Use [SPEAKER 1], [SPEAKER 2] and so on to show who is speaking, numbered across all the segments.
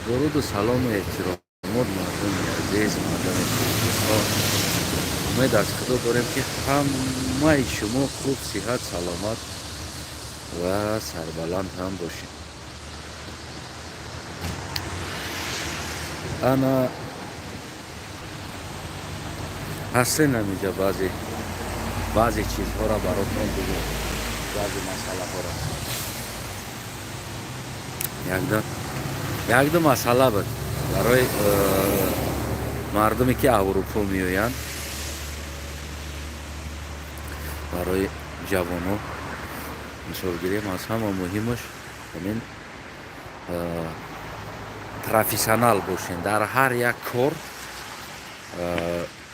[SPEAKER 1] Дуруду салому эҳтиромот, мардуми азиз, мардуми Тоҷикистон. Умед аз Худо дорем, ки ҳамаи шумо хуб, сиҳат, саломат ва сарбаланд ҳам бошед. Ана ҳастен ҳаминҷа, баъзе чизҳоро баротон бигӯм, баъзе масъалаҳоро. Якду масъала буд барои мардуме, ки Аврупо меоянд, барои ҷавонҳо. Мисол гирем, аз ҳама муҳимаш ҳамин профессионал бошен дар ҳар як кор.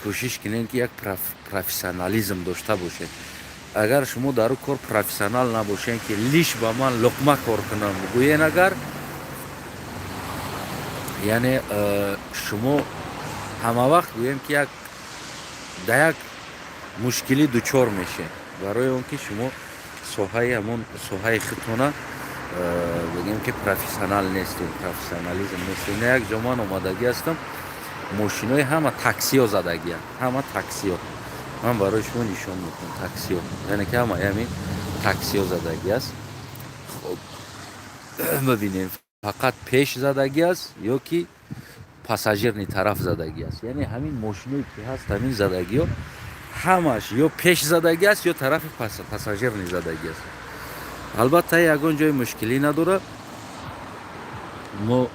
[SPEAKER 1] Кӯшиш кунед, ки як профессионализм дошта бошед. Агар шумо дар ӯ кор профессионал набошед, ки лиш ба ман луқма кор кунам гӯен агар, яъне шумо ҳама вақт, гӯем ки, як да як мушкилӣ дучор мешед, барои он ки шумо соҳаи ҳамон соҳаи худтона, бигем ки, профессионал нестем, профессионализм нестем. Як ҷо ман омадагӣ ҳастам, мошинои ҳама таксиё задагианд, ҳама таксиё. Ман барои шумо нишон мекунам таксиё, яъне ки ҳама ҳамин таксиё задагӣ аст. Хоб, бибинем, фақат пеш задагӣ аст ё ки пассажирный тараф задагӣ аст? Яъне ҳамин мошиное ки ҳаст, ҳамин задагиё ҳамаш ё пеш задагӣ аст, ё тарафи пассажирный задагӣ аст. Албатта, ягон ҷои мушкилӣ надорад. Мо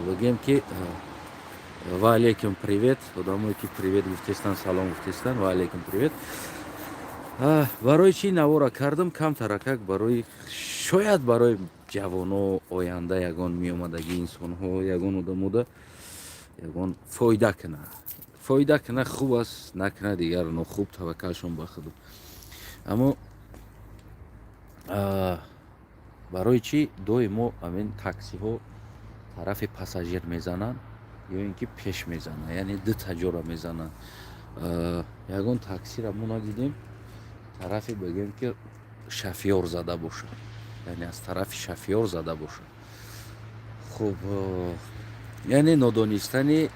[SPEAKER 1] бигем ки ва алейкум привет, одамое ки привет гуфтестан, салом гуфтестан, ва алейкум привет. Барои чӣ навора кардам? Камтаракак барои, шояд, барои ҷавоно, оянда ягон меомадагӣ инсонҳо, ягон одамода ягон фоида кунад. Фоида кунад, хуб аст, накунад, дигар нохуб, таваккалшон ба Худо. Аммо барои чӣ доимо ҳамин таксиҳо тарафи пассажир мезананд ё ин ки пеш мезананд, яъне дута ҷора мезананд? Ягон таксиро мо надидем, тарафи, бигем ки, шофёр зада бошад, яъне аз тарафи шофёр зада бошад. Хуб, яъне нодонистани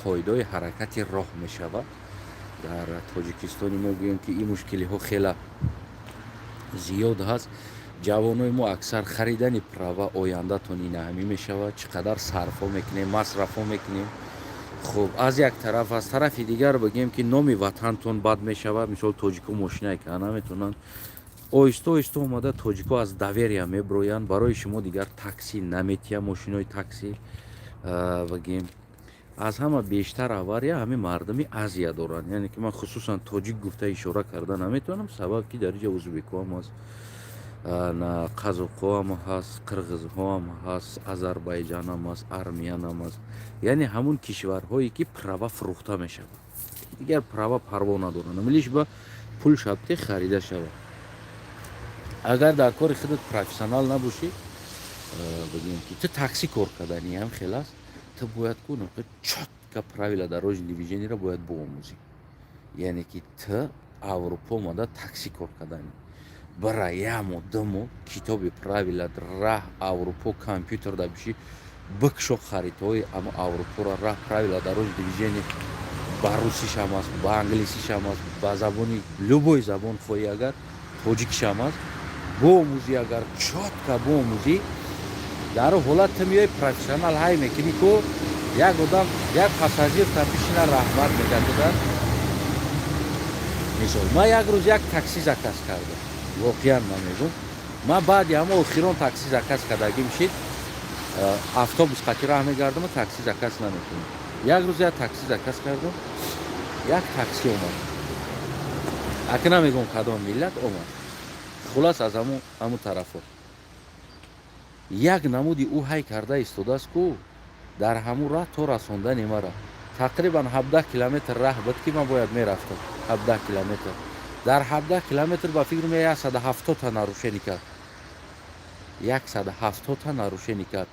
[SPEAKER 1] қоидаҳои ҳаракати роҳ мешавад. Дар Тоҷикистони мо, гӯем ки, ин мушкилиҳо хеле зиёд ҳаст. Ҷавонои мо аксар харидани права, ояндатон инаҳамӣ мешавад, чӣ қадар сарфҳо мекунем, масрафҳо мекунем. Хуб, аз як тараф, аз тарафи дигар, бигем ки, номи ватантон бад мешавад. Мисол, тоҷико мошинае ка наметавонанд. Оҳиста оҳиста омада тоҷико аз доверия меброянд, барои шумо дигар такси наметиҳа, мошинои такси. Бигем, аз ҳама бештар авария ҳамин мардуми Азия доранд, яъне ки ман хусусан тоҷик гуфта ишора карда наметавонам, сабаб ки дар инҷа узбекҳоам ҳаст, қазоқҳоам ҳаст, қирғизҳоам ҳаст, азарбайҷанам ҳаст, армиянам ҳаст, яъне ҳамун кишварҳое ки права фурӯхта мешавад. Дигар права парво надоранд, лиш ба пул шабте харида шавад. Агар дар кори худат профессионал набошӣ, бигем ки ту такси кор карданӣ ҳам хел аст, ту бояд ку чётко правила дорожного движения ро бояд биомӯзӣ. Яъне ки ту Аврупо омада такси кор карданӣ, бара як моҳ, 2 моҳ китоби правила раҳ Аврупо компютерда биши, бикшо харитаҳои ама Аврупоро, раҳ, правила дорожного движения ба русишам аст, ба англисишам аст, ба забони любой забон хоҳӣ агар, тоҷикишам аст, боомӯзӣ. Агар чётко боомӯзӣ, дар ҳолат ту меои, профессионал ҳай мекунӣ ку, як одам, як пассажир та бишина, раҳмат мегардида. Мисол, ман як рӯз як такси заказ кардам. Воқеан ман мегӯм, ман баъди ҳама охирон такси заказ кардагим шид. Автобус қати раҳ мегардам, такси заказ намекунам. Як рӯз як такси заказ кардам, як такси омад, ака, намегӯм кадом миллат омад, хулас, аз ҳамун тарафҳо. Як намуди ӯ ҳай карда истодааст ку, дар ҳамун раҳ то расондани мара тақрибан 17 километр раҳ буд, ки ман бояд мерафтам. 17 километр, дар 17 километр, ба фикр ме, 170-та нарушение кард, 170-та нарушение кард.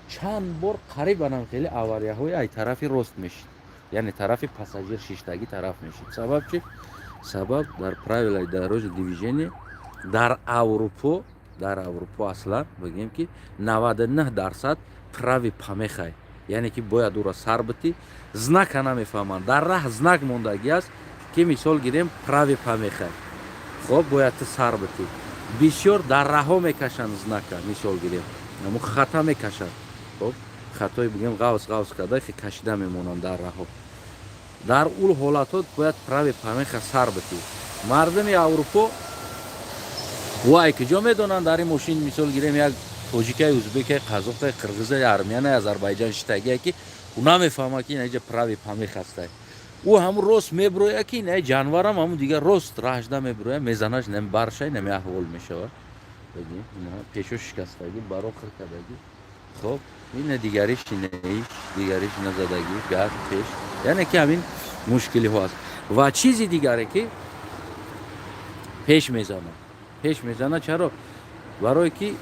[SPEAKER 1] Чанд бор қарибанам хеле аварияҳои ай тарафи рост мешид, яъне тарафи пассажир шиштагӣ тараф мешид. Сабаб чи? Сабаб дар правилаи дорожного движения дар Аврупо. Дар Аврупо аслан, бигем ки, 99% правый помехай. Яъне ки бояд ӯро сар битӣ. Знака намефаҳманд. Дар раҳ знак мондагӣ аст, ки, мисол гирем, правый помеха. Хоб, бояд ту сар битӣ. Бисёр дар раҳҳо мекашанд знака, мисол гирем, ҳамун хата мекашанд. Хоб, хатои, бигем, ғавс ғавс карда кашида мемонанд дар раҳҳо. Дар ул ҳолатҳо бояд правый помеха сар битӣ. Мардуми Аврупо вай куҷо медонанд, дар ин мошин, мисол гирем, як тоҷикай, узбекай, қазоқай, қирғизай, армянай, азарбайҷан шитагие, ки ӯ намефаҳмад, ки инаҷа правый помеха ҳастай. Ӯ ҳамун рост меброяд, ки инаи ҷанварам ҳамун дигар рост раҳшда меброяд, мезанаш, нами баршай, нами аҳвол мешавад. Пешо шикастагӣ, баро хир кардагӣ. Хоб, ина дигариш, инаиш дигариш, назадагӣ гар пеш. Яъне ки ҳамин мушкилиҳо аст. Ва чизи дигаре, ки пеш мезанад, пеш мезанад. Чаро? Барое ки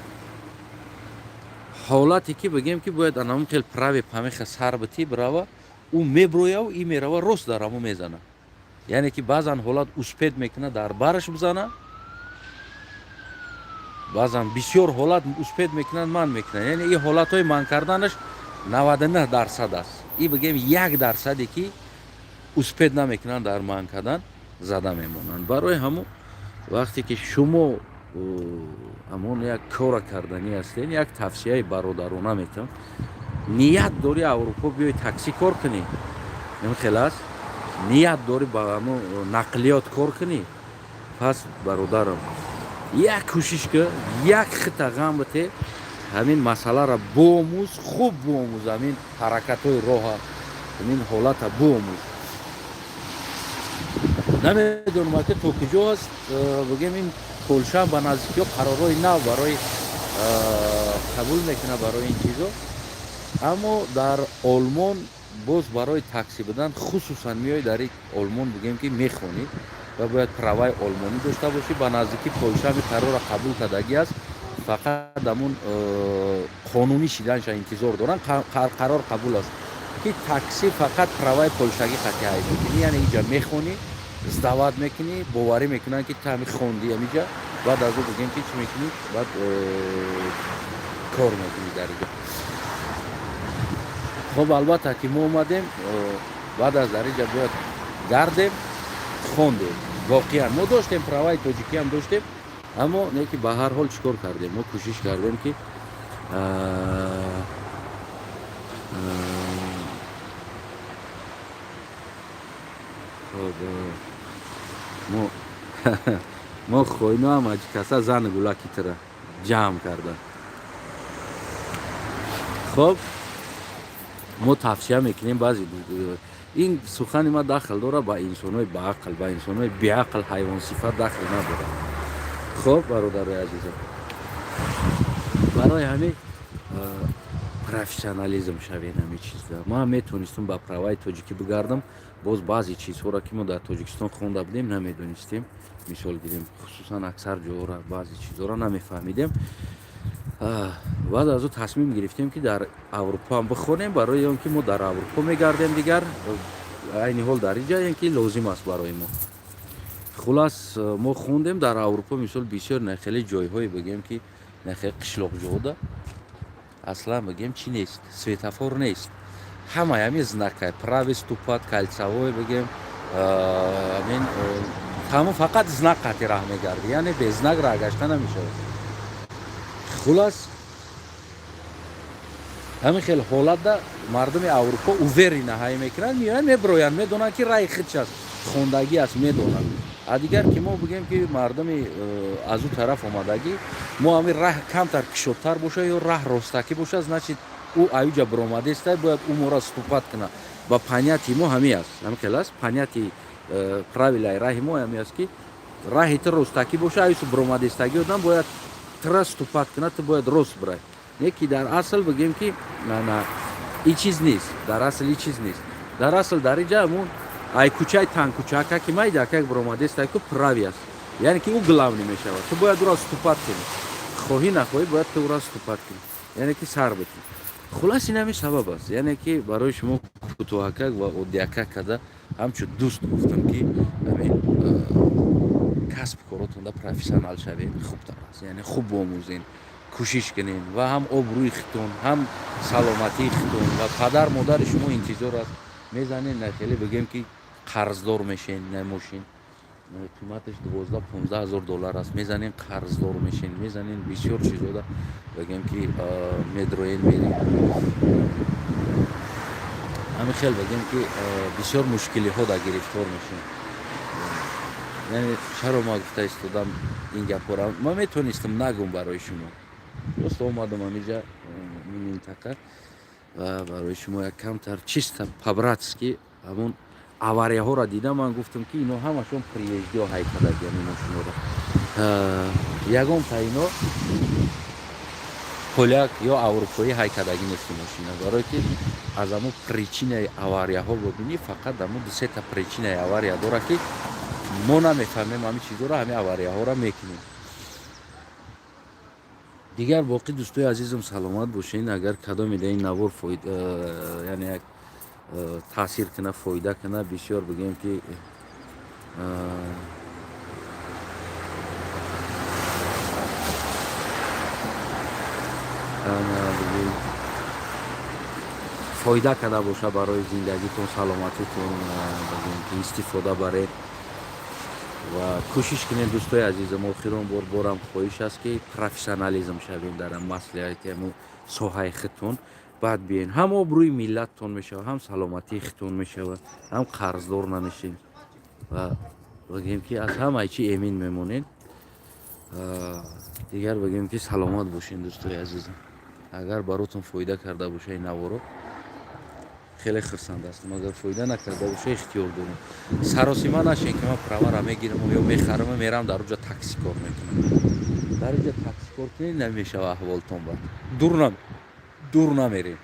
[SPEAKER 1] ҳолате ки, бигем, ки бояд анамун хел правый помеха сар битӣ, бирава, ӯ меброяву и мерава, рост дар ҳамун мезана. Яъне ки баъзан ҳолат успеть мекунад, дар бараш бизана, баъзан бисёр ҳолат успеть мекунад, ман мекунад. Яъне ин ҳолатҳои ман карданаш 99% аст. И, бигем, 1 дарсаде, ки успеть намекунанд, дар ман кардан зада мемонанд. Барои ҳамун вақте ки шумо ҳамон як кора карданӣ ҳастен, як тавсияи бародарона метавон: ният дорӣ Аврупо биёй, таксӣ кор кунӣ, ин хел аст, ният дорӣ ба ҳамон нақлиёт кор кунӣ, пас, бародарам, як кӯшиш ки як хита ғам бите, ҳамин масъаларо боомӯз, хуб боомӯз, ҳамин ҳаракатҳои роҳа, ҳамин ҳолата боомӯз. Намедонам, ки то куҷо аст, бигем, ин Полша ба наздикиҳо қарорҳои нав барои қабул мекунад барои ин чизо. Аммо дар Олмон боз барои таксӣ будан, хусусан меои дар Олмон, бигем, ки мехонӣ ва бояд праваи олмонӣ дошта бошӣ. Ба наздикӣ Полша ҳамин қарорро қабул кардагӣ аст, фақат ҳамун қонунӣ шиданша интизор доранд. Қарор қабул аст, ки таксӣ фақат праваи полшагӣ қатъи ҳай мекунӣ. Яъне иҷа мехонӣ, сдавать мекунӣ, боварӣ мекунанд, ки ту ҳами хондӣ ҳамиҷа. Баъд аз ӯ, бигем, ки чӣ мекунӣ, баъд кор мекунӣ дар иҷа. Хоб, албатта, ки мо омадем, баъд аз дар иҷа бояд гардем, хондем. Воқеан мо доштем, праваи тоҷикиам доштем, аммо не, ки ба ҳар ҳол чӣ кор кардем? Мо кӯшиш кардем, ки хоб, мо хойноам каса зани гулаки тира ҷамъ карда. Хоб, мо тавсия мекунем. Баъзе ин сухани ма дахл дорад ба инсонҳои баақл, ба инсонҳои беақл, ҳайвонсифат дахл надорад. Хоб, бародарои азизам, барои ҳамин профессионализм шавед ҳамин чизда. Ман метавонистам ба праваи тоҷикӣ бигардам. Боз баъзе чизҳоро, ки мо дар Тоҷикистон хонда будем, намедонистем. Мисол гирем, хусусан аксар ҷоҳоро, баъзе чизҳоро намефаҳмидем. Баъд аз ӯ тасмим гирифтем, ки дар Аврупо ҳам бихонем, барои он ки мо дар Аврупо мегардем. Дигар айни ҳол дар инҷа ки лозим аст барои мо. Хулас, мо хондем дар Аврупо. Мисол, бисёр нахеле ҷойҳое, бигем, ки нахеле қишлоқҷода аслан, бигем, чӣ нест, светофор нест. Ҳамаи ҳамин знакай правый уступать, кольцевой, бигем, ҳамин тамом, фақат знак қати раҳ мегардӣ, яъне без знак раҳ гашта намешавад. Хулас, ҳамин хел ҳолатда мардуми Аврупо уверенно ҳай мекунанд, меоянд, мебироянд, медонанд, ки раи худш аст, хондагӣ аст, медонанд. А дигар ки мо, бигем, ки мардуми аз ӯ тараф омадагӣ, мо ҳамин раҳ камтар кишодтар боша ё раҳ ростакӣ боша, значит, ӯ аюҷа биромадеста, бояд ӯ моро уступать кунад. Ба понятии мо ҳамин аст, ҳамин хел аст понятии правилаи раҳи мо ҳамин аст, ки раҳи ту ростакӣ боша, аюсу биромадестагӣ одам бояд тура уступать кунад, ту бояд рост бирай. Не ки дар асл, бигем, ки на, и чиз нест. Дар асл и чиз нест. Дар асл дар инҷа ҳамун ай кӯчаи тангкӯчаака, ки майдакак биромадеста, ку правый аст, яъне ки ӯ главный мешавад, ту бояд ӯро уступать кунӣ. Хоҳӣ нахоҳӣ, бояд ту ӯро уступать кунӣ, яъне ки сар битӣ. Хулас, ин ҳамин сабаб аст. Яъне ки барои шумо кӯтоҳакак ва оддиякак карда, ҳамчун дӯст гуфтам, ки ҳамин касб коротонда профессионал шавед, хубтар аст. Яъне хуб омӯзен. Кӯшиш кунем ва ҳам обрӯи хитон, ҳам саломатии хитон ва падар модари шумо интизор аст. Мезанем, на хеле бигем, ки қарздор мешен. На мошин қиматаш 12-15 ҳазор доллар аст. Мезанем, қарздор мешен, мезанем, бисёр чизода бигем, ки медроен, мерем. Ҳамин хел бигем, ки бисёр мушкилиҳо да гирифтор мешем. Яъне чаро ма гуфта истодам ин гапҳоро? Ман метавонистам нагум барои шумо, просто омадам ҳамиҷа, минтақа, ва барои шумо як камтар чисто по-братски ҳамон аварияҳоро дидам. Ман гуфтам, ки ино ҳамашон приезжий ҳай кардагиан ин мошинҳоро. Ягон та ино поляк ё аврупоӣ ҳай кардагӣ нести мошина, барое ки аз ҳамон причинаи аварияҳо бибинӣ, фақат ҳамон дусета причинаи авария дорад, ки мо намефаҳмем ҳамин чизҳоро, ҳамин аварияҳоро мекунем. Дигар боқӣ, дӯстои азизам, саломат бошед. Агар кадоме дар ин навор яъне як таъсир куна, фоида куна, бисёр бигӯем, ки фоида карда боша барои зиндагитон, саломатитон, бигӯем, ки истифода баред ва кӯшиш кунед. Дӯстои азизам, охирон бор борам хоҳиш аст, ки профессионализм шавем дар маслиҳати ҳамун соҳаи худтон. Баъд биёен, ҳам обрӯи миллаттон мешавад, ҳам саломатии худтон мешавад, ҳам қарздор намешем ва бигӯем, ки аз ҳамаи чи эмин мемонед. Дигар бигӯем, ки саломат бошед, дӯстои азизам. Агар баротон фоида карда боша ин наворо, хеле хурсанд ҳастам. Агар фоида накарда боша, ихтиёр дорем. Саросима нашен, ки ман правара мегирам ё мехарам, мерам, дар уҷа такси кор мекунам. Дар уҷа такси кор кунед, намешава аҳволтон. Бад дур намерем.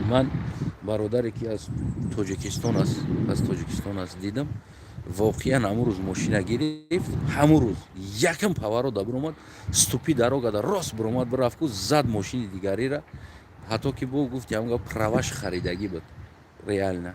[SPEAKER 1] Ман бародаре, ки аз Тоҷикистон аст, аз Тоҷикистон аст, дидам. Воқеан ҳамун рӯз мошина гирифт, ҳамун рӯз якм поворот да биромад, уступи дорога да рост биромад, бирафт ку зад мошини дигарира. Ҳатто ки бо гуфти ҳамга праваш харидагӣ буд. Реально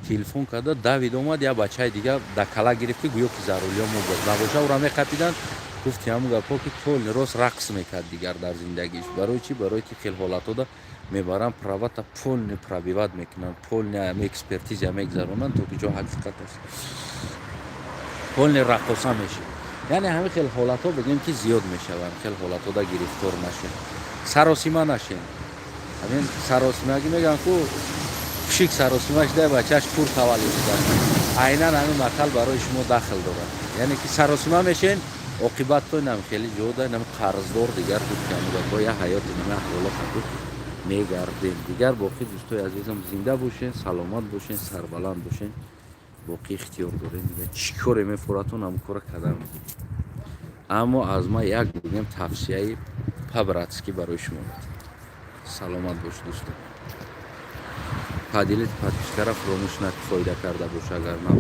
[SPEAKER 1] телефон карда, давид омад, як бачаи дига дакала гирифт, ки гӯё ки за рулём буд, набоша ӯра меқапиданд. Гуфти ҳамун гапҳо, ки полный рост рақс мекард дигар дар зиндагиш. Барои чӣ? Барое ки хел ҳолатҳода мебаранд, правата полный пробивать мекунанд, полный экспертиза мегзаронанд, то ки ҷо ҳақиқат аст. Полный раққоса мешид. Яъне ҳамин хел ҳолатҳо бигӯем, ки зиёд мешаванд. Хел ҳолатҳода гирифтор нашед, саросима нашед. Ҳамин саросимагӣ мегӯянд ку, пушик саросима шуда, бачааш пур таваллуд шуда. Айнан ҳамин матал барои шумо дахл дорад. Яъне ки саросима мешен, оқибат то инам хеле ҷода, инам қарздор, дигар гуфтиамудабо я ҳаёти нами аҳволо қабул мегардем. Дигар боқӣ, дӯстои азизам, зинда бошен, саломат бошен, сарбаланд бошен. Боқӣ ихтиёр дорем. Дигар чӣ коре мефуратон, ҳамн кора карда мегирем. Аммо аз ман як бигем тавсияи по-братски барои шумо. Саломат бош, дӯстон. Поделить, подпискара фуромӯш накун, фоида карда боша агар на.